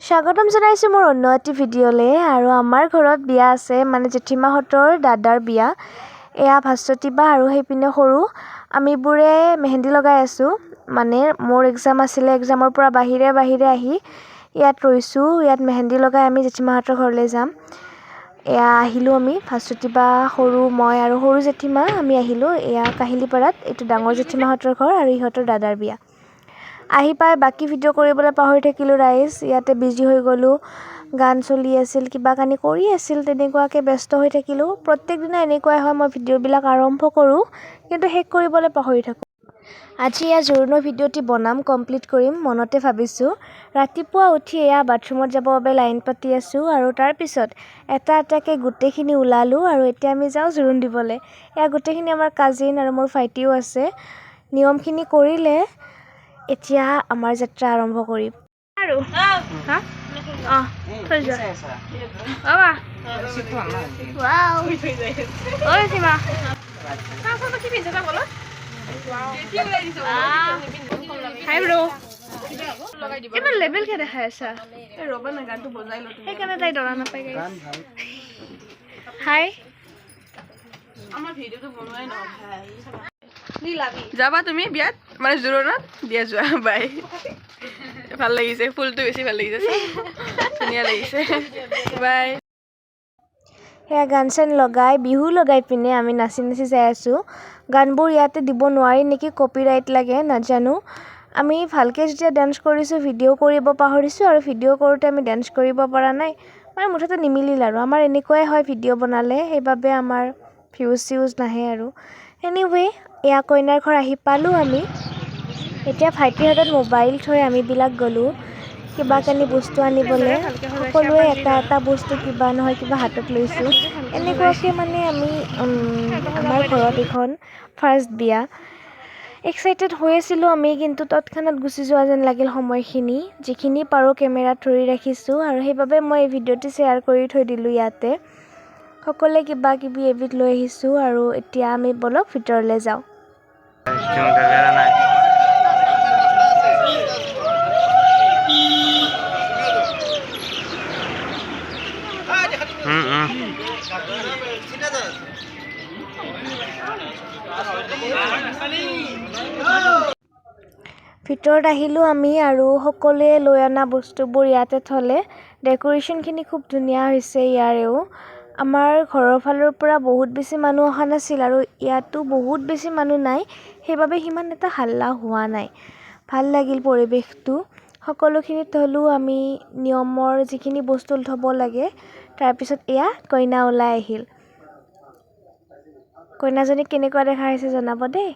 স্বাগতম জনাইছোঁ মোৰ অন্য এটি ভিডিঅ'লৈ। আৰু আমাৰ ঘৰত বিয়া আছে, মানে জেঠীমাহঁতৰ দাদাৰ বিয়া। এয়া ভাস্বতী বা আৰু সেইপিনে সৰু আমিবোৰে মেহেন্দি লগাই আছোঁ। মানে মোৰ এক্সাম আছিলে, এক্সামৰ পৰা বাহিৰে বাহিৰে আহি ইয়াত ৰৈছোঁ। ইয়াত মেহেন্দি লগাই আমি জেঠীমাহঁতৰ ঘৰলৈ যাম। এয়া আহিলোঁ আমি, ভাস্বতী বা, সৰু, মই আৰু সৰু জেঠীমা আমি আহিলোঁ। এয়া কাহিলীপাৰাত এইটো ডাঙৰ জেঠীমাহঁতৰ ঘৰ আৰু ইহঁতৰ দাদাৰ বিয়া। আহি পাই বাকী ভিডিঅ' কৰিবলৈ পাহৰি থাকিলোঁ ৰাইজ। ইয়াতে বিজি হৈ গ'লোঁ, গান চলি আছিল, কিবা কানি কৰি আছিল, তেনেকুৱাকৈ ব্যস্ত হৈ থাকিলোঁ। প্ৰত্যেক দিনা এনেকুৱাই হয়, মই ভিডিঅ'বিলাক আৰম্ভ কৰোঁ কিন্তু শেষ কৰিবলৈ পাহৰি থাকোঁ। আজি এয়া জোৰোণৰ ভিডিঅ'টি বনাম, কমপ্লিট কৰিম মনতে ভাবিছোঁ। ৰাতিপুৱা উঠি এয়া বাথৰুমত যাবৰ বাবে লাইন পাতি আছোঁ আৰু তাৰপিছত এটা এটাকৈ গোটেইখিনি ওলালোঁ আৰু এতিয়া আমি যাওঁ জোৰোণ দিবলৈ। এয়া গোটেইখিনি আমাৰ কাজিন আৰু মোৰ ভাইটিও আছে। নিয়মখিনি কৰিলে এতিয়া আমাৰ যাত্ৰা আৰম্ভ কৰিম আৰু অঁ থৈ যোৱা। বাবা, ঐ সীমা, হাই ব্ৰ, ইমান লেবেল কে দেখাই আছা? সেইকাৰণে তাই দৰা নাপায়। হাই। যাবা তুমি বিয়াত, মানে জোৰোণত দিয়া যোৱা। বাই। ভাল লাগিছে, ফুলটো বেছি ভাল লাগিছে, ধুনীয়া লাগিছে। বাই। সেয়া গান চান লগাই, বিহু লগাই পিনে আমি নাচি নাচি যাই আছোঁ। গানবোৰ ইয়াতে দিব নোৱাৰি নেকি, কপিৰাইট লাগে নাজানো। আমি ভালকৈ যেতিয়া ডেন্স কৰিছোঁ, ভিডিঅ' কৰিব পাহৰিছোঁ আৰু ভিডিঅ' কৰোঁতে আমি ডেন্স কৰিব পৰা নাই। মানে মুঠতে নিমিলিল আৰু আমাৰ এনেকুৱাই হয় ভিডিঅ' বনালে, সেইবাবে আমাৰ ভিউজ চিউজ নাহে। আৰু এনিৱে, এয়া কইনাৰ ঘৰ আহি পালোঁ আমি। এতিয়া ভাইটিৰ হাতত মোবাইল থৈ আমিবিলাক গ'লোঁ কিবা কানি বস্তু আনিবলৈ। সকলোৱে এটা এটা বস্তু কিবা নহয় কিবা হাতত লৈছোঁ এনেকুৱাকৈ। মানে আমি আমাৰ ঘৰত এইখন ফাৰ্ষ্ট বিয়া, এক্সাইটেড হৈ আছিলোঁ আমি, কিন্তু তৎক্ষণাত গুচি যোৱা যেন লাগিল সময়খিনি। যিখিনি পাৰোঁ কেমেৰাত ধৰি ৰাখিছোঁ আৰু সেইবাবে মই এই ভিডিঅ'টি শ্বেয়াৰ কৰি থৈ দিলোঁ। ইয়াতে সকলোৱে কিবা কিবি এবিধ লৈ আহিছোঁ আৰু এতিয়া আমি ব'লক ভিতৰলৈ যাওঁ। নাই। উম উম ভিতৰত আহিলোঁ আমি আৰু সকলোৱে লৈ অনা বস্তুবোৰ ইয়াতে থ'লে। ডেক'ৰেশ্যনখিনি খুব ধুনীয়া হৈছে ইয়াৰেও। আমাৰ ঘৰৰ ফালৰ পৰা বহুত বেছি মানুহ অহা নাছিল আৰু ইয়াতো বহুত বেছি মানুহ নাই, সেইবাবে সিমান এটা হাল্লা হোৱা নাই। ভাল লাগিল পৰিৱেশটো। সকলোখিনি থ'লোঁ আমি, নিয়মৰ যিখিনি বস্তু থ'ব লাগে। তাৰপিছত এয়া কইনা ওলাই আহিল। কইনাজনীক কেনেকুৱা দেখা হৈছে জনাব দেই।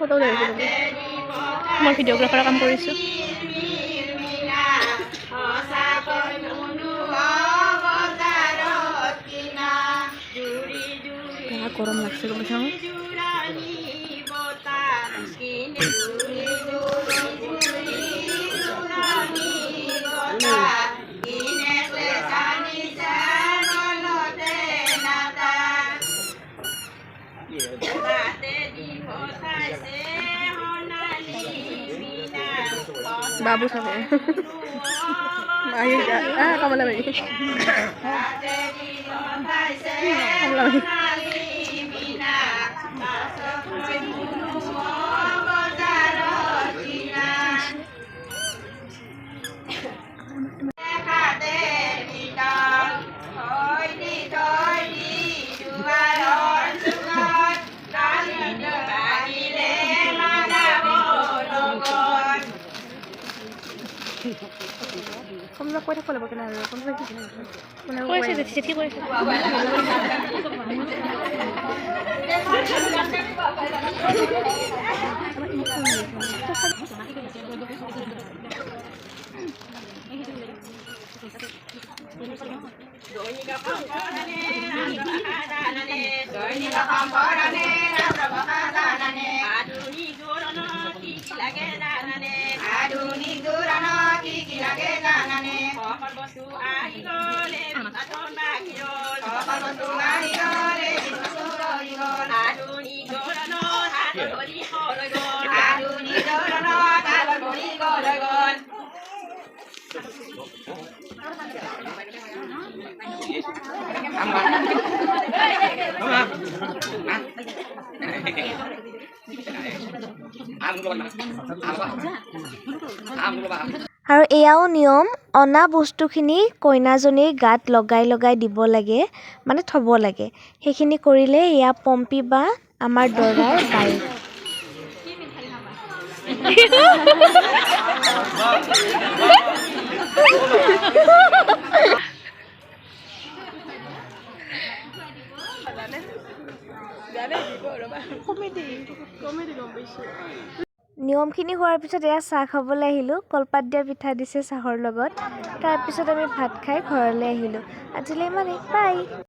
ফটো মই ভিডিঅ'গ্ৰাফাৰৰ কাম কৰিছোঁ। গৰম লাগছে, গম পাইছা? বাবু চাব আহি কমলাবাৰী কমলাবাৰী। কমলা কৈ থাকিব লাগিব কেনে আৰু কমলা কি কৰিছে, জেঠি কৰিছে। আৰু এয়াও নিয়ম, অনা বস্তুখিনি কইনাজনীৰ গাত লগাই লগাই দিব লাগে, মানে থ'ব লাগে। সেইখিনি কৰিলে। এয়া পম্পী বা, আমাৰ দৰাৰ বায়েক। কমেডি গম পাইছোঁ। নিয়মখিনি হোৱাৰ পিছত এয়া চাহ খাবলৈ আহিলোঁ। কলপাত দিয়া পিঠা দিছে চাহৰ লগত। তাৰপিছত আমি ভাত খাই ঘৰলৈ আহিলোঁ। আজিলৈ ইমানেই, বাই।